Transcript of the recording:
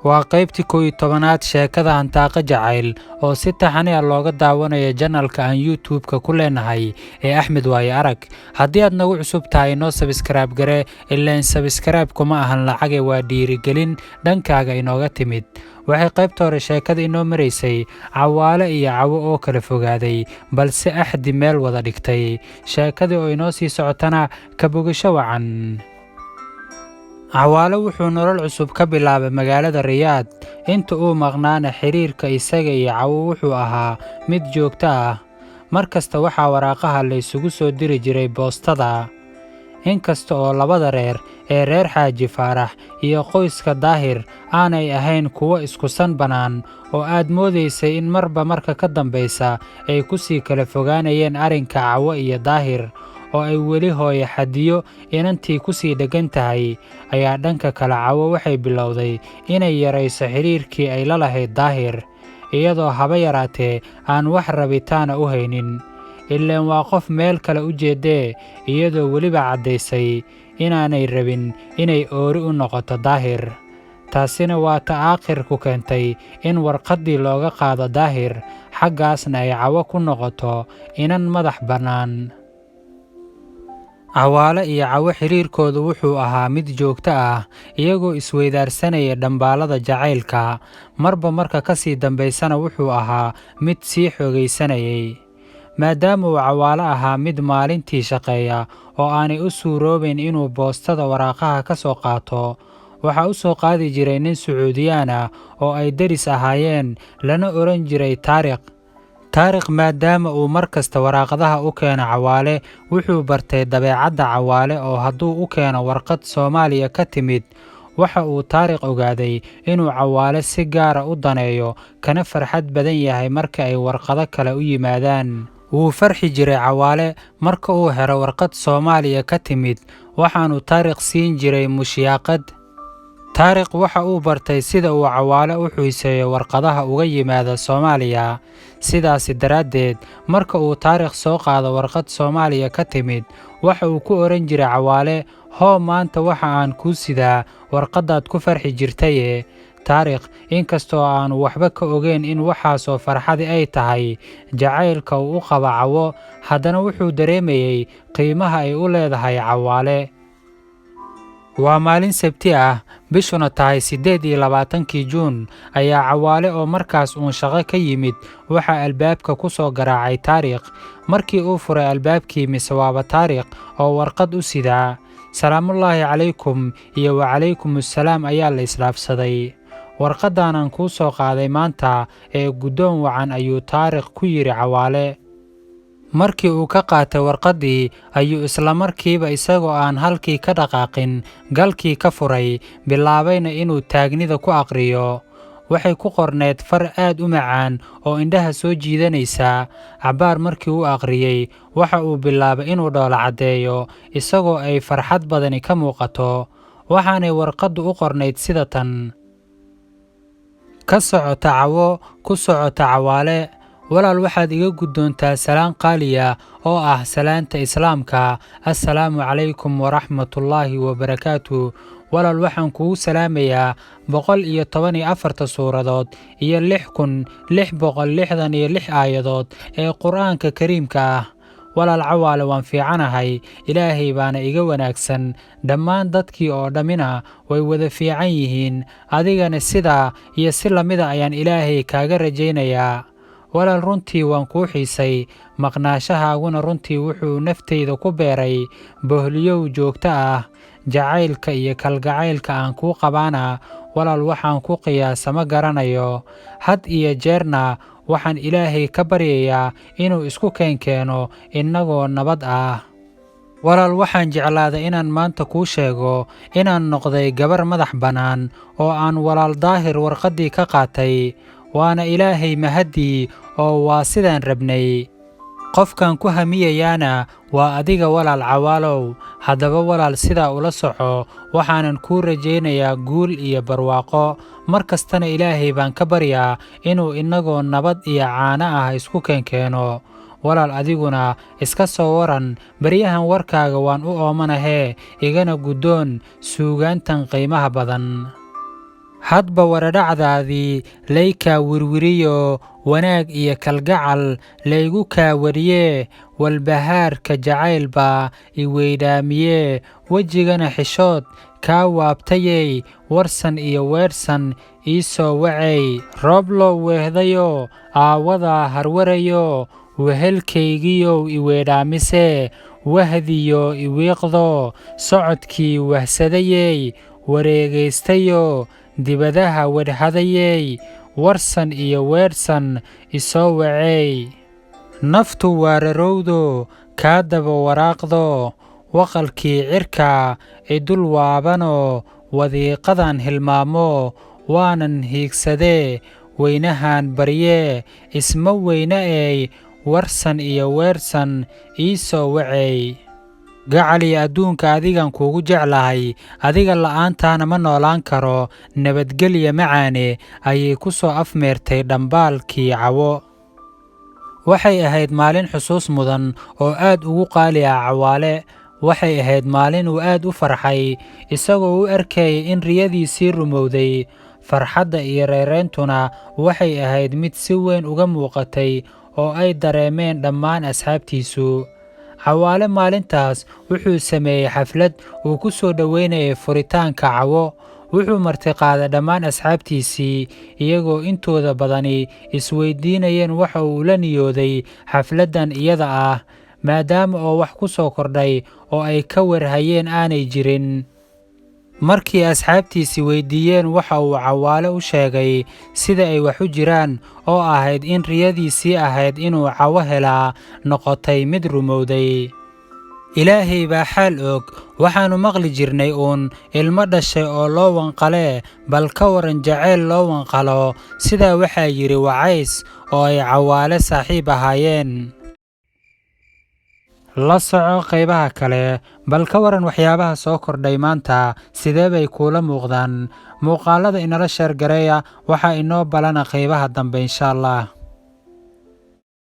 Waa qaybtii 11aad sheekada Hantaaqa Jacayl oo si taxane ah looga daawanayo janalka aan YouTube-ka ku leenahay ee Axmed Waaye Arag. Haddii aad nagu cusub tahay, noo subscribe garee, ileen subscribe kuma ahan lacage, waa dhiirigelin dhankaaga inooga timid. Waxay qaybta hore sheekada inoo maraysay Cawaale iyo Cawo oo kala fogaaday, balse axdi meel wada dhigtay. Sheekadii oo inoo sii socotana ka bogasho wacan. Cawaale wuxuu nolol cusub ka bilaabay magaalada Riyaad. Inta uu maqnaana xiriirka isaga iyo Cawo wuxuu ahaa mid joogto ah. Mar kasta waxaa waraaqaha la isugu soo diri jiray boostada. Inkasta oo labada reer ee reer Xaaji Faarax iyo qoyska Daahir aanay ahayn kuwo isku san bannaan, oo aad moodaysay in marba marka ka dambaysa ay ku sii kala fogaanayeen arrinka Cawo iyo Daahir, oo ay weli hooyo Xadiyo inantii ku sii dheggan tahay, ayaa dhanka kale Cawo waxay bilowday inay yarayso xiriirkii ay la lahayd Daahir, iyadoo haba yaraatee aan wax rabitaana u haynin, ileen waa qof meel kale u jeeddee, iyadoo weliba caddaysay inaanay rabin inay oori u noqoto Daahir. Taasina waa ta aakhirku keentay in warqaddii looga qaado Daahir, xaggaasna ay Cawo ku noqoto inan madax bannaan. Cawaale iyo Cawo xiriirkoodu wuxuu ahaa mid joogto ah, iyagoo isweydaarsanaya dhambaalada jacaylka. Marba marka ka sii dambaysana wuxuu ahaa mid sii xoogaysanayay. Maadaama uu Cawaale ahaa mid maalintii shaqeeya oo aanay u suuroobayn inuu boostada waraaqaha ka soo qaato, waxaa u soo qaadi jiray nin Sacuudiyaan ah oo ay deris ahaayeen, lana odhan jiray Taariq. Taariq maadaama uu mar kasta waraaqadaha u keeno Cawaale, wuxuu bartay dabeecadda Cawaale, oo hadduu u keeno warqad Soomaaliya ka timid, waxa uu Taariq ogaaday inuu Cawaale si gaara u daneeyo, kana farxad badan yahay marka ay warqado kale u yimaadaan. Wuu farxi jiray Cawaale marka uu helo warqad Soomaaliya ka timid, waxaanu Taariq siin jiray mushyaaqad. Taariq waxa uu bartay sida uu Cawaale u xiiseeyo warqadaha uga yimaada Soomaaliya. Sidaasi daraaddeed, marka uu Taariq soo qaado warqad Soomaaliya ka timid, waxa uu ku odhan jiray Cawaale, "Hoo, maanta waxa aan kuu sidaa warqadaad ku farxi jirtaye." Taariq inkastoo aanu waxba ka ogeyn in waxaasoo farxadi ay tahay jacaylka uu u qabo Cawo, haddana wuxuu dareemayay qiimaha ay u leedahay Cawaale. Waa maalin Sabti ah, bishuna tahay 28-kii Juun, ayaa Cawaale oo markaas uun shaqo ka yimid waxaa albaabka ku soo garaacay Taariq. Markii uu furay albaabkii, mise waaba Taariq oo warqad u sidaa. "Salaamullaahi calaykum" iyo "Wacalaykum assalaam" ayaa la isdhaafsaday. "Warqaddaanan kuu soo qaaday maanta ee guddoon wacan," ayuu Taariq ku yidhi Cawaale. Markii uu ka qaatay warqaddii ayuu isla markiiba, isagoo aan halkii ka dhaqaaqin, galkii ka furay, bilaabayna inuu taagnida ku aqriyo. Waxay ku qorneyd far aad u macaan oo indhaha soo jiidanaysa. Cabbaar markii uu aqriyey, waxa uu bilaabay inuu dhoola caddeeyo, isagoo ay farxad badani ka muuqato. Waxaanay warqaddu u qornayd sida tan: Ka socota Cawo, ku socota Cawaale. Walaal, waxaad iga guddoontaa salaan qaaliya oo ah salaanta Islaamka: Assalaamu calaykum waraxmatullaahi wabarakaatu. Walaal, waxaan kugu salaamayaa 114-ta suuradood iyo 6666 aayadood ee Qur'aanka Kariimka ah. Walaal Cawaale, waan fiicanahay, Ilaahay baana iga wanaagsan, dhammaan dadkii oo dhammina way wada fiican yihiin, adigana sidaa iyo si lamida ayaan Ilaahay kaaga rajaynayaa. Walaal, runtii waan kuu xiisay, maqnaashahaaguna runtii wuxuu naftayda ku beeray bohliyow joogto ah. Jacaylka iyo kalgacaylka aan kuu qabaana, walaal, waxaan ku qiyaasa ma garanayo. Had iyo jeerna waxaan Ilaahay ka baryayaa inuu isku keenkeeno innagoo nabad ah. Walaal, waxaan jeclaaday inaan maanta kuu sheego inaan noqday gabar madax bannaan oo aan walaal Daahir warqaddii ka qaatay, waana Ilaahay mahaddii oo waa sidaan rabnay. Qofkan ku hamiyayaana waa adiga, walaal Cawaalow. Haddaba walaal, sidaa ula soco, waxaanan kuu rajaynayaa guul iyo barwaaqo. Mar kastana Ilaahay baan ka baryaa inuu innagoo nabad iyo caano ah isku keenkeeno. Walaal, adiguna iska soo waran baryahan, warkaaga waan u oomanahee, igana guddoon suugaantan qiimaha badan. Hadba waradhacdaadii laykaa wirwiriyo, wanaag iyo kalgacal laygu kaa wariyee, walbahaarka jacayl baa i weydhaamiyee, wejigana xishood kaa waabtayey, warsan iyo weedhsan ii soo wacay. Rooblow weehdayo, aawadaa harwarayo, wehelkaygiyow i weedhaamisee, wahdiyo i wiiqdo, socodkii wahsadayey, wareegaystayo, dibadaha wedhadayey, warsan iyo weedhsan isoo wacey. Naftu waararowdo, kaa daba waraaqdo, waqalkii cirka i dul waabanoo, wadiiqadan hilmaamo, waanan hiigsadee, weynahan baryee, isma weyna eey, warsan iyo weedhsan ii soo wacey. Gacaliyo adduunka adigan kuugu jeclahay, adiga la'aantaana ma noolaan karo, nabadgelya macaane, ayay ku soo afmeertay dhambaalkii Cawo. Waxay ahayd maalin xusuus mudan oo aad ugu qaali ah Cawaale. Waxay ahayd maalin uu aad u farxay, isagoo u arkayay in riyadiisii rumowday. Farxadda iyo reereyntuna waxay ahayd mid si weyn uga muuqatay oo ay dareemeen dhammaan asxaabtiisu. Cawaale maalintaas wuxuu sameeyey xaflad uu ku soo dhoweynayay furitaanka Cawo. Wuxuu martiqaaday dhammaan asxaabtiisii, iyagoo intooda badani isweydiinayeen waxa uu la niyooday xafladdan iyada ah, maadaama oo wax ku soo kordhay oo ay ka warhayeen aanay jirin. Markii asxaabtiisii weydiiyeen waxa uu Cawaale u sheegay sida ay wax u jiraan, oo ahayd in riyadiisii ahayd inuu Cawo helaa noqotay mid rumowday. Ilaahay baa xaal og, waxaannu maqli jirnay uun ilmo dhashay oo loo wanqalee, bal ka waran jacayl loo wanqalo? Sidaa waxaa yidhi Wacays oo ay Cawaale saaxiib ahaayeen. La soco qaybaha kale. Bal ka waran waxyaabaha soo kordhay maanta, sidee bay kuula muuqdaan? Muuqaalada inala share gareeya. Waxaa inoo balana qaybaha dambe, insha Allah.